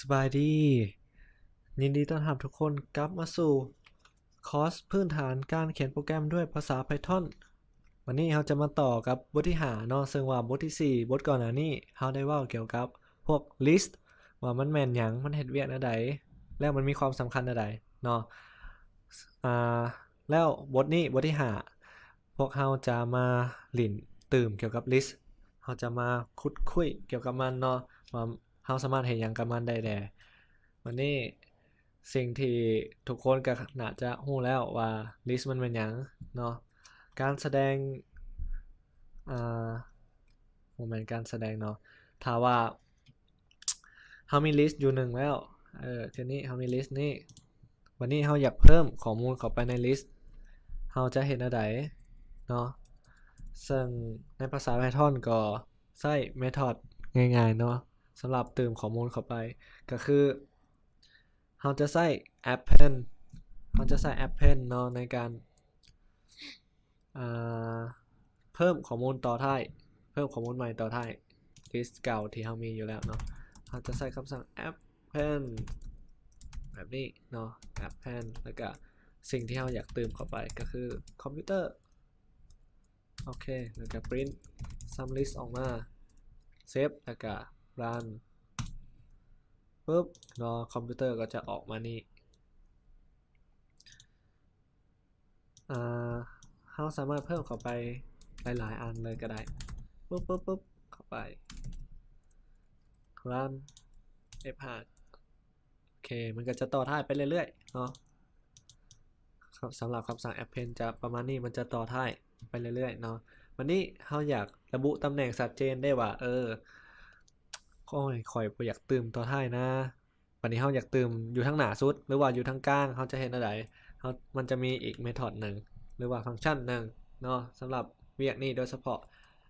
ສະບາຍດີ ຍິນດີຕ້ອນຮັບທຸກຄົນກັບມາສູ່ຄອສພື້ນຖານການຂຽນໂປຣແກຣມດ້ວຍພາສາ Python. ວັນນີ້ເຮົາຈະມາຕໍ່ກັບບົດທີຫ້າເນາະ, ເຊິ່ງວ່າບົດທີສີ່ ບົດກ່ອນໜ້ານີ້ ເຮົາໄດ້ເວົ້າກ່ຽວກັບພວກ list ວ່າມັນແມ່ນຫຍັງ, ມັນເຮັດວຽກແນວໃດ ແລ້ວມັນມີຄວາມສຳຄັນແນວໃດເນາະ. ອ່າ ແລ້ວບົດນີ້ ບົດທີຫ້າ ພວກເຮົາຈະມາຫຼິ້ນຕື່ມກ່ຽວກັບ list. ເຮົາຈະມາຂຸດຄຸຍກ່ຽວກັບມັນເນາະ ວ່າເຮົາສາມາດເຮັດຫຍັງກັບມັນໄດ້ແດ່. ວັນນີ້ສິ່ງທີ່ທຸກຄົນກໍໜ້າຈະຮູ້ແລ້ວວ່າ list ມັນແມ່ນຫຍັງເນາະ. ການສະແດງ ອ່າ ບໍ່ແມ່ນການສະແດງເນາະ. ຖ້າວ່າ ເຮົາມີ list ຢູ່ໜຶ່ງແລ້ວ ເອີ ທີນີ້ເຮົາມີ list ນີ້ ວັນນີ້ເຮົາຢາກເພີ່ມຂໍ້ມູນເຂົ້າໄປໃນ list ເຮົາຈະເຮັດແນວໃດເນາະ. ເຊິ່ງໃນພາສາ Python ກໍໃຊ້ method ງ່າຍໆເນາະ ສຳລັບຕື່ມຂໍ້ມູນເຂົ້າໄປ ກໍຄືເຮົາຈະໃຊ້ append ເຮົາຈະໃຊ້ append ເນາະ ໃນການ ອ່າ ເພີ່ມຂໍ້ມູນຕໍ່ທ້າຍ ເພີ່ມຂໍ້ມູນໃໝ່ຕໍ່ທ້າຍ list ເກົ່າທີ່ເຮົາມີຢູ່ແລ້ວເນາະ. ເຮົາຈະໃຊ້ຄຳສັ່ງ append ແບບນີ້ເນາະ append ແລ້ວກະສິ່ງທີ່ເຮົາຢາກຕື່ມເຂົ້າໄປກໍຄືຄອມພິວເຕີ ໂອເຄ ແລ້ວກະ print sum list ອອກມາ save ແລ້ວກະ run ປຶບເນາະ ຄອມພິວເຕີກໍຈະອອກມານີ້. ອ່າ ເຮົາສາມາດເພີ່ມເຂົ້າໄປຫຼາຍໆອັນເລີຍກໍໄດ້ ປຶບໆໆ ເຂົ້າໄປ run F five ໂອເຄ ມັນກໍຈະຕໍ່ທ້າຍໄປເລື້ອຍໆເນາະ. ສຳລັບຄຳສັ່ງ append ຈະປະມານນີ້ ມັນຈະຕໍ່ທ້າຍໄປເລື້ອຍໆເນາະ. ບັດນີ້ເຮົາຢາກລະບຸຕຳແໜ່ງຊັດເຈນໄດ້ວ່າ ເອີ ໂອ້ຍ ຂ້ອຍບໍ່ຢາກຕື່ມຕໍ່ທ້າຍນະ ບັດນີ້ເຮົາຢາກຕື່ມຢູ່ທາງໜ້າສຸດ ຫຼືວ່າຢູ່ທາງກາງ ເຮົາຈະເຮັດແນວໃດ? ເຮົາ ມັນຈະມີອີກ method ໜຶ່ງ ຫຼືວ່າ function ໜຶ່ງເນາະ ສຳລັບວຽກນີ້ໂດຍສະເພາະ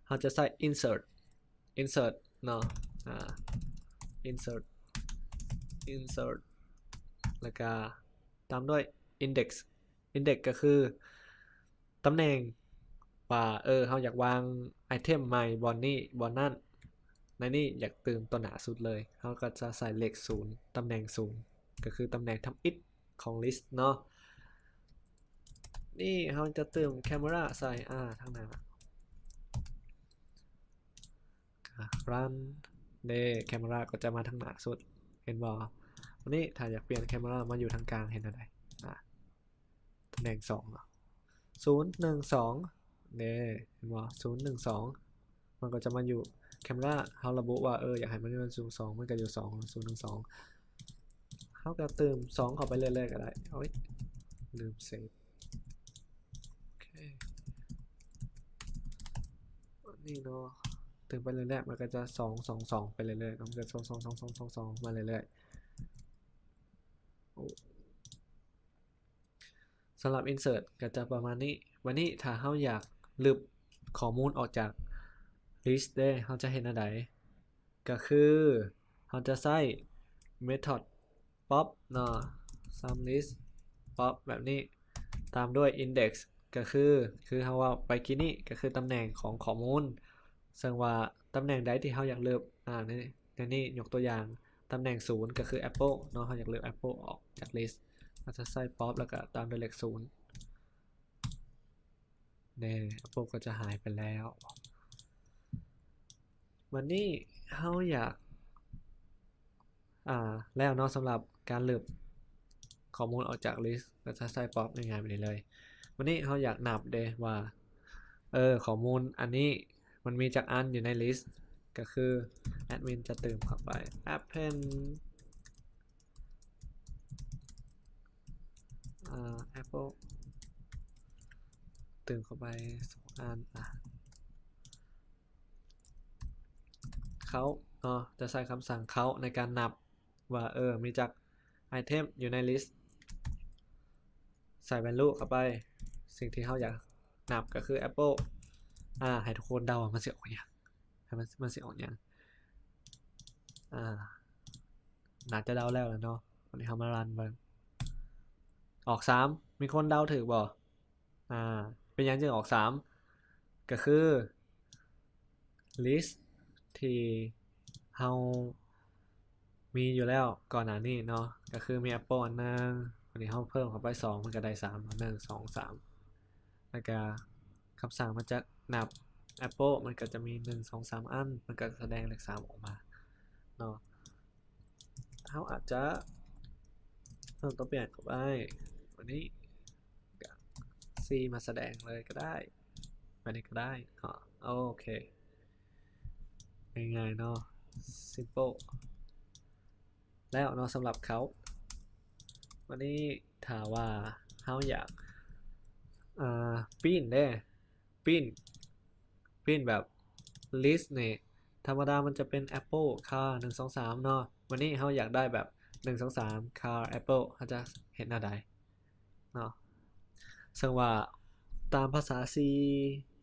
ເຮົາຈະໃຊ້ insert insert ເນາະ ອ່າ insert insert ແລ້ວກະຕາມດ້ວຍ index index ກໍຄື ຕຳແໜ່ງວ່າ ເອີ ເຮົາຢາກວາງໄອເທັມໃໝ່ບ່ອນນີ້ບ່ອນນັ້ນ ໃນນີ້ຢາກຕື່ມຕໍ່ໜ້າສຸດເລີຍ ເຮົາກໍຈະໃສ່ເລກສູນ ຕຳແໜ່ງສູນ ກໍຄືຕຳແໜ່ງທຳອິດຂອງ list ເນາະ. ນີ້ເຮົາຈະຕື່ມ camera ໃສ່ ອ່າ ທາງໜ້າ run ເດ້ camera ກໍຈະມາທາງໜ້າສຸດ ເຫັນບໍ່? ວັນນີ້ຖ້າຢາກປ່ຽນ camera ມາຢູ່ທາງກາງ ເຮັດແນວໃດ? ອ່າ ຕຳແໜ່ງສອງເນາະ ສູນໜຶ່ງສອງ ເດ້ ເຫັນບໍ່? ສູນໜຶ່ງສອງ ມັນກໍຈະມາຢູ່ camera ເຮົາລະບຸວ່າ ເອີ ຢາກໃຫ້ມັນຢູ່ສູນສອງ ມັນກໍຢູ່ສອງ ສູນໜຶ່ງສອງ ເຮົາກໍຕື່ມສອງເຂົ້າໄປເລື້ອຍໆກໍໄດ້. ໂອ້ຍ ລືມເຊບ ໂອເຄ ນີ້ເນາະ ຕື່ມໄປເລື້ອຍໆ ມັນກໍຈະສອງສອງສອງໄປເລື້ອຍໆ ມັນກໍສອງສອງສອງສອງສອງມາເລື້ອຍໆ. ໂອ້ ສຳລັບ insert ກໍຈະປະມານນີ້. ບັດນີ້ຖ້າເຮົາຢາກລຶບຂໍ້ມູນອອກຈາກ list ເດ້ ເຮົາຈະເຮັດແນວໃດ? ກໍຄືເຮົາຈະໃຊ້ method pop ເນາະ sum list pop ແບບນີ້ ຕາມດ້ວຍ index ກໍຄື ຄືເຮົາເວົ້າໄປກີ້ນີ້ ກໍຄືຕຳແໜ່ງຂອງຂໍ້ມູນ ເຊິ່ງວ່າຕຳແໜ່ງໃດທີ່ເຮົາຢາກລຶບ ອາ ໃນ ໃນນີ້ຍົກຕົວຢ່າງ ຕຳແໜ່ງສູນກໍຄື apple ເນາະ ເຮົາຢາກລຶບ apple ອອກຈາກ list ເຮົາຈະໃສ່ pop ແລ້ວກໍຕາມດ້ວຍເລກສູນ ແນ່ apple ກໍຈະຫາຍໄປແລ້ວ. ບັດນີ້ເຮົາຢາກ ອ່າ ແລ້ວເນາະ ສຳລັບການລຶບຂໍ້ມູນອອກຈາກ list ກໍຈະໃສ່ pop ງ່າຍໆແບບນີ້ເລີຍ. ບັດນີ້ເຮົາຢາກນັບເດ້ວ່າ ເອີ ຂໍ້ມູນອັນນີ້ ມັນມີຈັກອັນຢູ່ໃນ list ກໍຄື admin ຈະຕື່ມເຂົ້າໄປ append ອ່າ apple ຕື່ມເຂົ້າໄປສອງອັນ ອ່າ count ເນາະ ຈະໃຊ້ຄຳສັ່ງ count ໃນການນັບວ່າ ເອີ ມີຈັກ item ຢູ່ໃນ list ໃສ່ value ເຂົ້າໄປ ສິ່ງທີ່ເຮົາຢາກນັບກໍຄື apple ອາ ໃຫ້ທຸກຄົນເດົາວ່າມັນຊິອອກຫຍັງ ໃຫ້ມັນ ມັນຊິອອກຫຍັງ ອາ ໜ້າຈະເດົາແລ້ວລະເນາະ. ວັນນີ້ເຮົາມາ run ເບິ່ງ ອອກສາມ ມີຄົນເດົາຖືກບໍ່? ອາ ເປັນຫຍັງຈຶ່ງອອກສາມ? ກໍຄື list ທີ່ເຮົາ ມີຢູ່ແລ້ວກ່ອນໜ້ານີ້ເນາະ ກໍຄືມີ Apple ອັນໜຶ່ງ ບາດນີ້ເຮົາເພີ່ມເຂົ້າໄປສອງ ມັນກໍໄດ້ສາມ ໜຶ່ງ ສອງ ສາມ ແລ້ວກໍຄຳສັ່ງມັນຈະນັບ Apple ມັນກໍຈະມີ ໜຶ່ງ ສອງ ສາມ ອັນ ມັນກໍສະແດງເລກສາມອອກມາເນາະ. ເຮົາອາດຈະເພີ່ມຕົວປ່ຽນເຂົ້າໄປ ບາດນີ້ກໍສີ່ມາສະແດງເລີຍກໍໄດ້ ແບບນີ້ກໍໄດ້ເນາະ. ໂອເຄ ງ່າຍໆເນາະ simple ແລ້ວເນາະ ສຳລັບ count. ບາດນີ້ຖ້າວ່າເຮົາຢາກ ອ່າ print ເດ້ print print ແບບ list ນີ້ ທຳມະດາມັນຈະເປັນ Apple car ໜຶ່ງ ສອງ ສາມ ເນາະ. ບາດນີ້ເຮົາຢາກໄດ້ແບບ ໜຶ່ງ ສອງ ສາມ car Apple ເຮົາຈະເຮັດແນວໃດເນາະ? ເຊິ່ງວ່າຕາມພາສາ C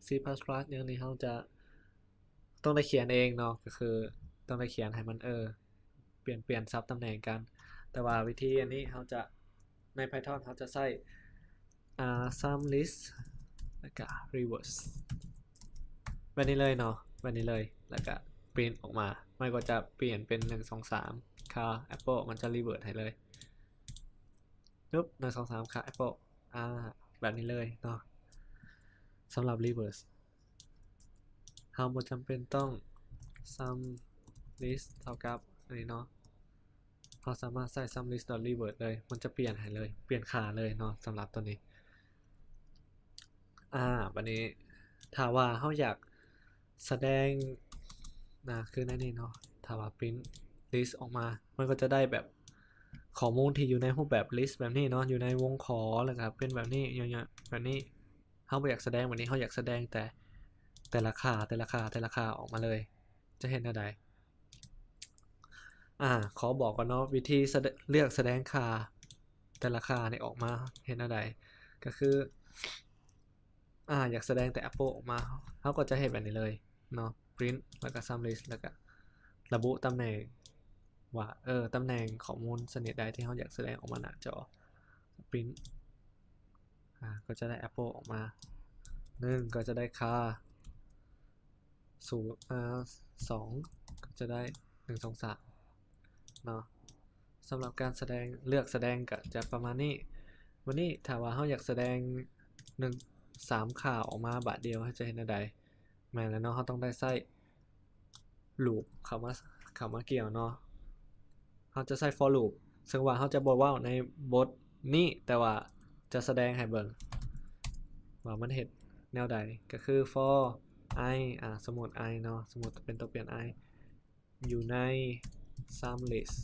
C plus plus ຫຍັງນີ້ ເຮົາຈະ ຕ້ອງໄດ້ຂຽນເອງເນາະ ກໍຄືຕ້ອງໄດ້ຂຽນໃຫ້ມັນ ເອີ ປ່ຽນ ປ່ຽນສັບຕຳແໜ່ງກັນ. ແຕ່ວ່າວິທີອັນນີ້ເຮົາຈະ ໃນ Python ເຮົາຈະໃຊ້ ອ່າ sum list ແລ້ວກະ reverse ແບບນີ້ເລີຍເນາະ ແບບນີ້ເລີຍ ແລ້ວກະ print ອອກມາ ມັນກໍຈະປ່ຽນເປັນ ໜຶ່ງ ສອງ ສາມ car Apple ມັນຈະ reverse ໃຫ້ເລີຍ ປຶບ ໜຶ່ງ ສອງ ສາມ car Apple ອ່າ ແບບນີ້ເລີຍເນາະ. ສຳລັບ reverse ເຮົາບໍ່ຈຳເປັນຕ້ອງ sum list ເທົ່າກັບອັນນີ້ເນາະ ເຮົາສາມາດໃຊ້ sum list dot reverse ເລີຍ ມັນຈະປ່ຽນໃຫ້ເລີຍ ປ່ຽນຄ່າເລີຍເນາະ ສຳລັບຕົວນີ້. ອ່າ ບາດນີ້ຖ້າວ່າເຮົາຢາກສະແດງນະ ຄືໃນນີ້ເນາະ ຖ້າວ່າ print list ອອກມາ ມັນກໍຈະໄດ້ແບບຂໍ້ມູນທີ່ຢູ່ໃນຮູບແບບ list ແບບນີ້ເນາະ ຢູ່ໃນວົງຂໍ ແລ້ວກໍເປັນແບບນີ້ ຍາວໆ ແບບນີ້. ເຮົາບໍ່ຢາກສະແດງແບບນີ້ ເຮົາຢາກສະແດງແຕ່ ແຕ່ລະຄ່າ ແຕ່ລະຄ່າ ແຕ່ລະຄ່າອອກມາເລີຍ ຈະເຮັດແນວໃດ? ອາ ຂໍບອກກ່ອນເນາະ ວິທີສະແດ- ເລືອກສະແດງຄ່າແຕ່ລະຄ່ານີ້ອອກມາເຮັດແນວໃດ? ກໍຄື ອາ ຢາກສະແດງແຕ່ Apple ອອກມາ ເຮົາກໍຈະເຮັດແບບນີ້ເລີຍເນາະ print ແລ້ວກໍ sum list ແລ້ວກໍລະບຸຕຳແໜ່ງວ່າ ເອີ ຕຳແໜ່ງຂໍ້ມູນຊະນິດໃດທີ່ເຮົາຢາກສະແດງອອກມາໜ້າຈໍ print ອາ ກໍຈະໄດ້ Apple ອອກມາ ໜຶ່ງ ກໍຈະໄດ້ຄ່າ ສູນ ອາ ສອງ ກໍຈະໄດ້ ໜຶ່ງ ສອງ ສາມ ເນາະ. ສຳລັບການສະແດງ ເລືອກສະແດງກໍຈະປະມານນີ້. ບາດນີ້ຖ້າວ່າເຮົາຢາກສະແດງ ໜຶ່ງ ສາມ ຄ່າອອກມາບາດດຽວ ເຮົາຈະເຮັດແນວໃດ? ແມ່ນແລ້ວເນາະ ເຮົາຕ້ອງໄດ້ໃຊ້ loop ເຂົ້າມາ ເຂົ້າມາກ່ຽວເນາະ. ເຮົາຈະໃຊ້ for loop ເຊິ່ງວ່າເຮົາຈະບໍ່ເວົ້າໃນບົດນີ້ ແຕ່ວ່າຈະສະແດງໃຫ້ເບິ່ງວ່າມັນເຮັດແນວໃດ ກໍຄື for i ອາ ສົມມຸດ i ເນາະ ສົມມຸດເປັນຕົວປ່ຽນ i ຢູ່ໃນ sum list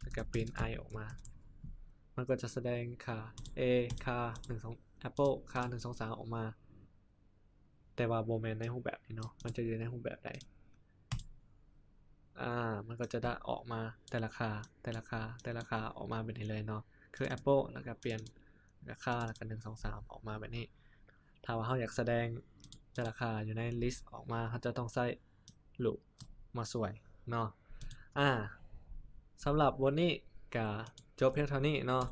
ແລ້ວກໍ print i ອອກມາ ມັນກໍຈະສະແດງຄ່າ a ຄ່າ ໜຶ່ງ ສອງ apple ຄ່າ ໜຶ່ງ ສອງ ສາມ ອອກມາ. ແຕ່ວ່າບໍ່ແມ່ນໃນຮູບແບບນີ້ເນາະ ມັນຈະຢູ່ໃນຮູບແບບໃດ? ອາ ມັນກໍຈະໄດ້ອອກມາແຕ່ລະຄ່າ ແຕ່ລະຄ່າ ແຕ່ລະຄ່າອອກມາແບບນີ້ເລີຍເນາະ ຄື apple ແລ້ວກໍປ່ຽນລາຄາ ແລ້ວກໍ ໜຶ່ງ ສອງ ສາມ ອອກມາແບບນີ້. ຖ້າວ່າເຮົາຢາກສະແດງແຕ່ລະຄ່າຢູ່ໃນ list ອອກມາ ເຮົາຈະຕ້ອງໃຊ້ loop ມາຊ່ວຍເນາະ. ອາ ສຳລັບບົດນີ້ກໍຈົບພຽງເທົ່ານີ້ເນາະ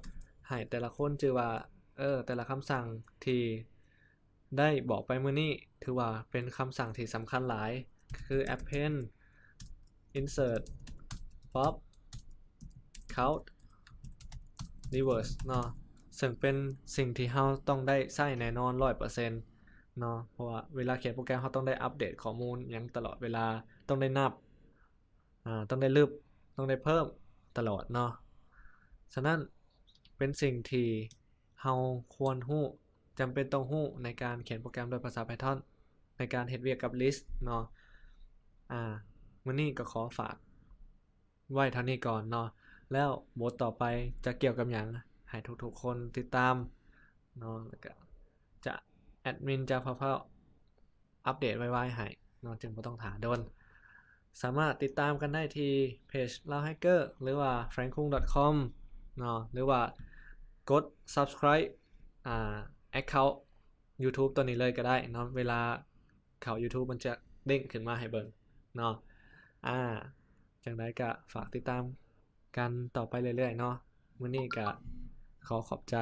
ໃຫ້ແຕ່ລະຄົນຈື່ວ່າ ເອີ ແຕ່ລະຄຳສັ່ງທີ່ ໄດ້ບອກໄປມື້ນີ້ ຖືວ່າເປັນຄຳສັ່ງທີ່ສຳຄັນຫຼາຍ ຄື append insert pop count reverse ເນາະ ເຊິ່ງເປັນສິ່ງທີ່ເຮົາຕ້ອງໄດ້ໃຊ້ແນ່ນອນ ຮ້ອຍເປີເຊັນ ເນາະ ເພາະວ່າເວລາຂຽນໂປຣແກຣມ ເຮົາຕ້ອງໄດ້ອັບເດດຂໍ້ມູນຫຍັງຕະຫຼອດເວລາ ຕ້ອງໄດ້ນັບ ອາ ຕ້ອງໄດ້ລຶບ ຕ້ອງໄດ້ເພີ່ມຕະຫຼອດເນາະ. ສະນັ້ນ ເປັນສິ່ງທີ່ ເຮົາຄວນຮູ້ ຈຳເປັນຕ້ອງຮູ້ໃນການຂຽນໂປຣແກຣມດ້ວຍພາສາ Python ໃນການເຮັດວຽກກັບ list ເນາະ. ອາ ມື້ນີ້ກໍຂໍຝາກໄວ້ເທົ່ານີ້ກ່ອນເນາະ ແລ້ວບົດຕໍ່ໄປຈະກ່ຽວກັບຫຍັງ ໃຫ້ທຸກໆຄົນຕິດຕາມເນາະ ແລ້ວກໍຈະ ແອດມິນຈະພາວໆ ອັບເດດໄວໆໃຫ້ເນາະ ຈຶ່ງບໍ່ຕ້ອງຖ້າດົນ. ສາມາດຕິດຕາມກັນໄດ້ທີ່ເພຈ Lao Hacker ຫຼືວ່າ frankung.com ເນາະ ຫຼືວ່າກົດ subscribe ອາ account YouTube ຕົວນີ້ເລີຍກໍໄດ້ເນາະ ເວລາເຂົ້າ YouTube ມັນຈະເດ້ງຂຶ້ນມາໃຫ້ເບິ່ງເນາະ. ອາ ຈັ່ງໃດກໍຝາກຕິດຕາມ ກັນຕໍ່ໄປເລື້ອຍໆເນາະ. ມື້ນີ້ກະຂໍຂອບໃຈ